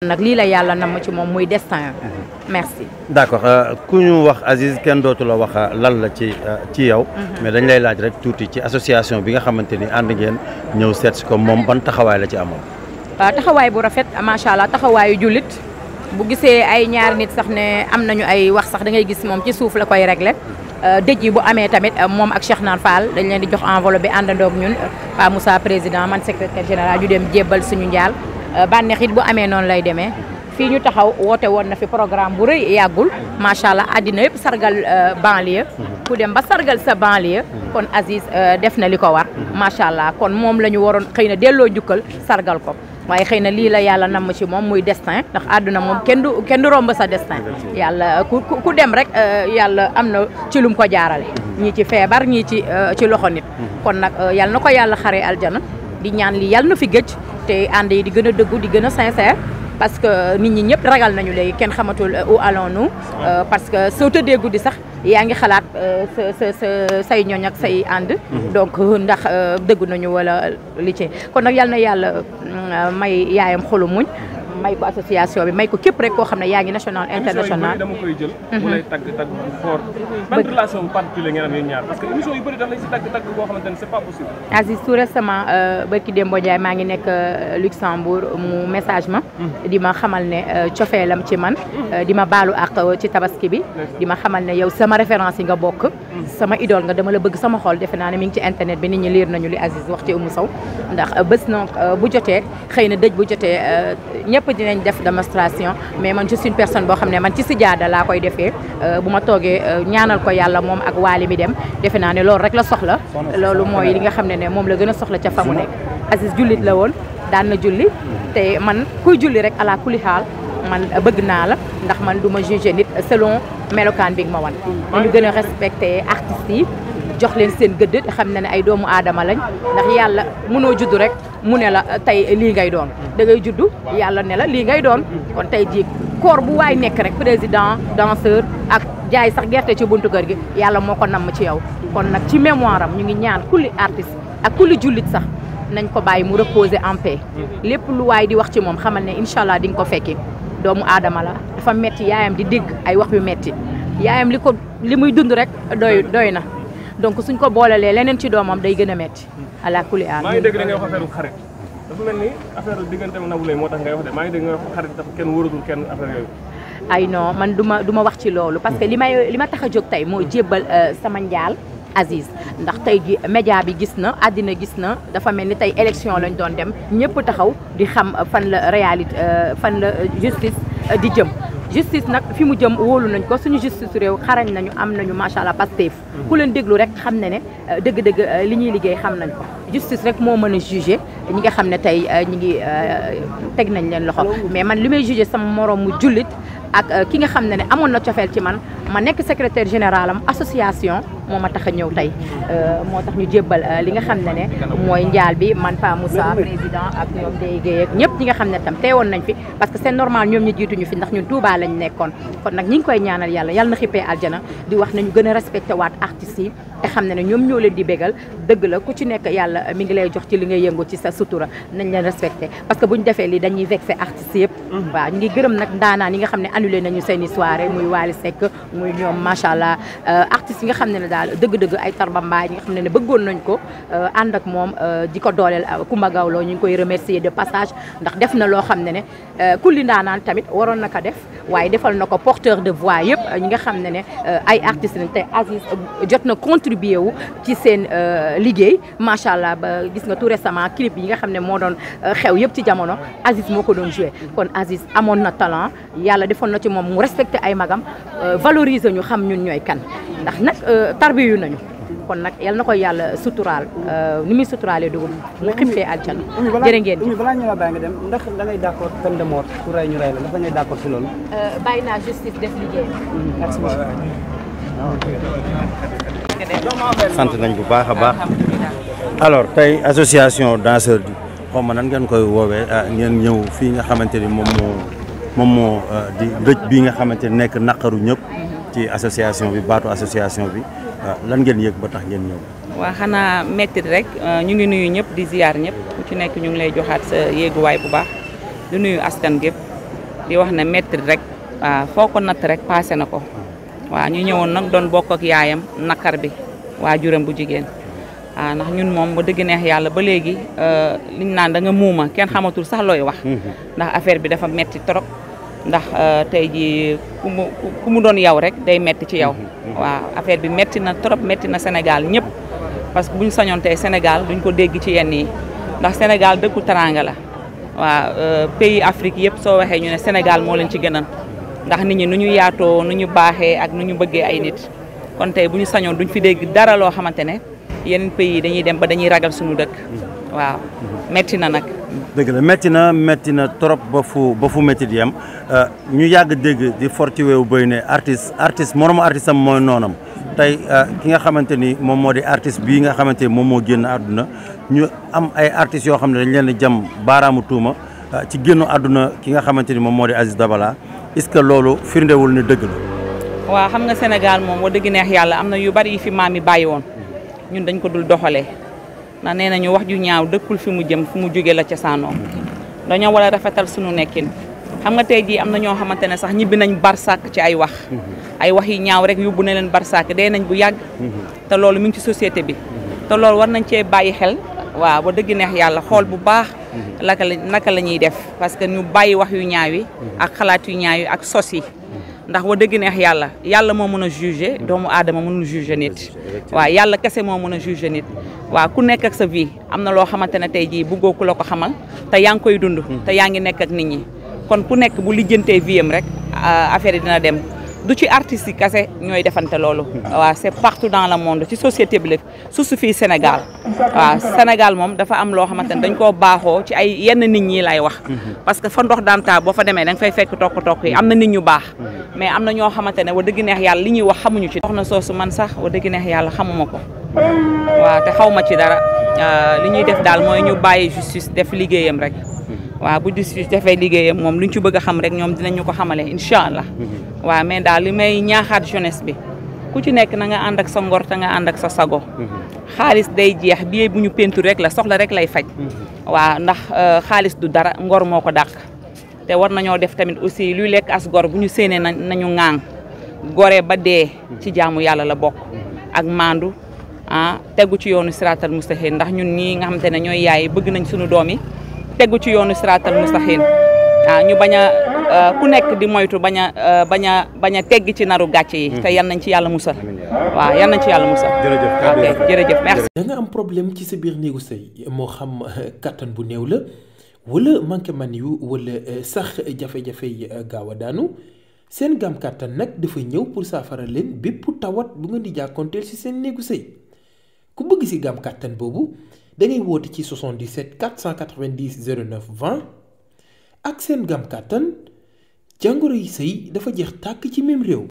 nag lii la yàlla nam ci moom muy destin. merci. d'accord ku ñu wax Aziz kenn dootu la wax lan la ci yow. mais dañ lay laaj rek tuuti ci association bi nga xamante ni ànd ngeen ñëw seet si ko moom ban taxawaay la ci amoon. waaw taxawaay bu rafet macha allah taxawaayu jullit bu gisee ay ñaar nit sax ne am nañu ay wax sax da ngay gis moom ci suuf la koy régler dëj yi bu amee tamit moom ak Cheikh Naan Fall dañ leen di jox enveloppe bi àndandoog ñun Pa Moussa président man secrétaire général ñu dem jébbal suñu njaal. bànneex it bu amee noonu lay demee fii ñu taxaw woote woon na fi programme bu rëy yàggul macha allah àddina yëpp sargal banlieue ku dem ba sargal sa banlieue kon Aziz def na li ko war macha allah kon moom la ñu waroon xëy na delloo njukkal sargal ko waaye xëy na lii la yàlla namm ci moom muy destin ndax àdduna moom kenn du romb sa destin yàlla ku dem rek yàlla am na ci lum ko jaarale ñii ci feebar ñii ci loxo nit kon nag yàlla na ko yàlla xaree aljana di ñaan li yàlla na fi gëj te ànd yi di gën a dëggu di gën a sincère parce que nit ñi ñëpp ragal nañu léegi kenn xamatul où allons-nous parce que soo tëddee guddi sax yaa ngi xalaat say ñooñ ak say ànd donc ndax dëggu nañu wala li ci kon nag yal na yàlla may yaayam xolu muñ may ko association bi may ko képp rek koo xam ne yaa ngi national international. dama koy jël. mu lay tagg bu fort. ban relation bu particulier ngeen am yéen ñaar parce que émission yu bëri dañ lay si tagg boo xamante ne c'est pas possible. Aziz tout récemment barki Dembo Ndiaye maa ngi nekk Luxembourg mu message ma. di ma xamal ne cofeelam ci man. di ma baalu ak ci tabaski bi. di ma xamal ne yow sama référence yi nga bokk. sama idole nga dama la bëgg sama xol defe naa ne mi ngi ci internet bi nit ñi liir nañu li Aziz wax ci Oumou Sow ndax bés na bu jotee xëy na dëj bu jotee ñëpp dinañ def démonstration mais man je suis une personne boo xam ne man ci sijaada laa koy defee bu ma toogee ñaanal ko yàlla moom ak waali mi dem defe naa ne loolu rek la soxla loolu mooy li nga xam ne moom la gën a soxla ca fa mu nekk Aziz jullit la woon daan na julli te man kuy julli rek ala kuli xaal man bëgg naa la ndax man du ma juger nit selon melokaan bi nga ma wan ñu gën a respecté artistes yi jox leen seen gëdd te xam ne ay doomu aadama lañ ndax yàlla mënoo judd rek mu ne la tey lii ngay doon da ngay judd yàlla ne la lii ngay doon kon tey jii koor bu waay nekk rek président danseur ak jaay sax gerte ci buntu kër gi yàlla moo ko namm ci yow kon nag ci mémoire am ñu ngi ñaan kulli artiste ak kulli jullit sax nañ ko bàyyi mu reposer en paix lépp lu waay di wax ci moom xamal ne incha allah di nga ko fekki doomu aadama la dafa metti yaayam di dégg ay wax yu metti yaayam li muy dund rek doy na donc suñ ko boolelee leneen ci doomam day gën a metti ala kulli aal. maa ngi dégg da ngay wax affaire xarit dafa mel ni affaire diggante Nabou Leye moo tax ngay wax de maa ngi dégg nga wax xarit dafa kenn wóoratul kenn affaire yooyu. ay non man du ma wax ci loolu parce que li ma tax a jóg tey mooy jébbal sama njaal Aziz ndax tey gi média bi gis na àddina gis na dafa mel ni tey élection lañ doon dem ñëpp taxaw di xam fan la réalité fan la justice di jëm. justice nag fi mu jëm wóolu nañ ko suñu justice réew xarañ nañu am nañu macha allah Pastef ku leen déglu rek xam ne dëgg-dëgg li ñuy liggéey xam nañ ko justice rek moo mën a juger ñi nga xam ne tey ñi ngi teg nañ leen loxo mais man li may juger sama morom mu jullit ak ki nga xam ne amoon na cofeel ci man ma nekk secrétaire général am association moo ma tax a ñëw tey moo tax ñu jébbal li nga xam ne mooy njaal bi man Pa Moussa président ak ñoom day géey ak ñëpp ñi nga xam ne tam teewoon nañ fi parce que c'est normal ñoom ñu jiituñu fi ndax ñun Touba lañ nekkoon kon nag ñi ngi koy ñaanal yàlla na xippee aljana di wax nañu gën a respecté waat artistes yi te xam ne ñoom ñoo leen di bégal dëgg la ku ci nekk yàlla mi ngi lay jox ci li ngay yëngu ci sa sutura nañ leen respecté parce que buñ defee lii dañuy vexé artistes yëpp waaw ñu ngi gërëm nag ndaanaan yi nga xam ne annulé nañu seeni soirée muy Wally Seck muy ñoom macha allah artistes yi nga xam ne daal dëgg-dëgg ay Tarba Mbaye ñi nga xam ne bëggoon nañ ko ànd ak moom di ko dooleel Coumba Gawlo ñu ngi koy remercier de passage ndax def na loo xam ne kulli ndaanaan tamit waroon na ko def waaye defal na ko porteur de voix yëpp ñi nga xam ne ay artistes lañ te Aziz jot na contribuer wu ci seen liggéey macha allah ba gis nga tout récemment clip yi nga xam ne moo doon xew yëpp ci jamono Aziz moo ko doon joué kon Aziz amoon na talent yàlla defoon na ci moom mu respecté ay magam valoriser ñu xam ñun ñooy kan ndax nag tarbiyu nañu kon nag yal na koy yàlla suturaal ni muy suturaalee dugub mu xippee aljana jërë ngeen Oumy balaa ñu la bàyyi nga dem ndax da ngay d'accord peine de mort ku rey ñu rey la ndax da ngay d'accord ci loolu. bàyyi naa justice def liggéey. merci sant nañ bu baax a baax. alors tey association danseur bi xaw ma nan ngeen koy woowee ngeen ñëw fii nga xamante ni moom moo di dëj bii nga xamante ni nekk naqaru ñëpp ci association bi baatu association bi lan ngeen yëg ba tax ngeen ñëw. waa xanaa mettit rek ñu ngi nuyu ñëpp di ziar ñëpp ku ci nekk ñu ngi lay joxaat sa yéeguwaay bu baax di nuyu askan gépp di wax ne metti rek waaw foo ko natt rek passé na ko waaw ñu ñëwoon nag doon bokk ak yaayam nakar bi waajuram bu jigéen waaw ndax ñun moom ba dëgg neex yàlla ba léegi liñ naan da nga muuma kenn xamatul sax looy wax ndax affaire bi dafa metti trop ndax tey ji ku mu doon yow rek day metti ci yow waaw affaire bi metti na trop metti na Sénégal ñëpp parce que buñ sañoon tey Sénégal duñ ko dégg ci yenn yi ndax Sénégal dëkku teranga la waaw pays Afrique yëpp soo waxee ñu ne Sénégal moo leen ci gënal ndax nit ñi nu ñu yaatoo nu ñu baaxee ak nu ñu bëggee ay nit kon tey bu ñu sañoon duñ fi dégg dara loo xamante ne yeneen pays yi dañuy dem ba dañuy ragal suñu dëkk waaw metti na nag. dëgg la metti na trop ba fu métti di yem ñu yàgg dégg di forti weewu bëy ne artiste moromu artiste am mooy noonam tey ki nga xamante ni moom moo di artiste bii nga xamante ni moom moo génn àdduna ñu am ay artistes yoo xam ne dañ leen di jam baaraamu tuuma ci génnu àdduna ki nga xamante ni moom moo di Aziz Dabala est-ce que loolu firndewul ni dëgg la. waaw xam nga Sénégal moom wa dëgg neex yàlla am na yu bari yi fi maam yi bàyyi woon ñun dañ ko dul doxalee ndax nee nañu wax ju ñaaw dëkkul fi mu jëm fu mu jóge la cosaanoo dañoo war a rafetal suñu nekkin xam nga tey jii am na ñoo xamante ne sax ñibbi nañ barsak ci ay wax yi ñaaw rek yóbbu na leen barsak dee nañ bu yàgg te loolu mi ngi ci société bi te loolu war nañ cee bàyyi xel waaw ba dëgg neex yàlla xool bu baax naka la ñuy def parce que ñu bàyyi wax yu ñaaw yi ak xalaat yu ñaaw yi ak sos yi ndax wa dëgg neex yàlla moo mën a juger doomu aadama mënul juger nit waaw yàlla kese moo mën a juger nit waaw ku nekk ak sa vie am na loo xamante ne tey jii bëggoo ku la ko xamal te yaa ngi koy dund te yaa ngi nekk ak nit ñi kon ku nekk bu lijjantee vie am rek affaire yi dina dem du ci artistes yi kese ñooy defante loolu waaw c'est partout dans le monde ci société bi la surtout fii Sénégal waaw Sénégal moom dafa am loo xamante ne dañ koo baaxoo ci ay yenn nit ñi lay wax parce que fa ndox daan taa boo fa demee da nga fay fekk tokk yi am na nit ñu baax mais am na ñoo xamante ne wa dëgg neex yàlla li ñuy wax xamuñu ci soxna soosu man sax wa dëgg neex yàlla xamuma ko waaw te xaw ma ci dara li ñuy def daal mooy ñu bàyyi justice def liggéeyam rek waaw bu justice defee liggéeyam moom luñ ci bëgg a xam rek ñoom dinañu ko xamale incha allah waaw mais daal li may ñaaxaat jeunesse bi ku ci nekk na nga ànd ak sa ngor te nga ànd ak sa sago xaalis day jeex billet bu ñu peinture rek la soxla rek lay faj waaw ndax xaalis du dara ngor moo ko dàq te war nañoo def tamit aussi luy lekk as gor bu ñu séenee nañu ŋaang gore ba dee ci jaamu yàlla la bokk ak maandu tegu ci yoonu siraatal mustaqiim ndax ñun ñii nga xamante ne ñooy yaay bëgg nañ suñu doom yi tegu ci yoonu siraatal mustaqiim ñu bañ a ku nekk di moytu bañ a tegg ci naru gàcce yi te yan nañ ci yàlla musal waaw yan nañ ci yàlla musal ok jërëjëf merci. da nga am problème ci sa biir néegu sëy moo xam kattan bu néew la wala manqué man yu wala sax jafe-jafe yi gaaw a daanu seen gam kattan nag dafa ñëw pour saafara leen bépp tawat bu ngeen di jàkkoonteel ci seen néegu sëy ku bëgg ci gam kattan boobu da ngay woote ci 77 490 09 20 ak seen gam kattan jàngoro yi sëy dafa jeex tàkk ci même réew.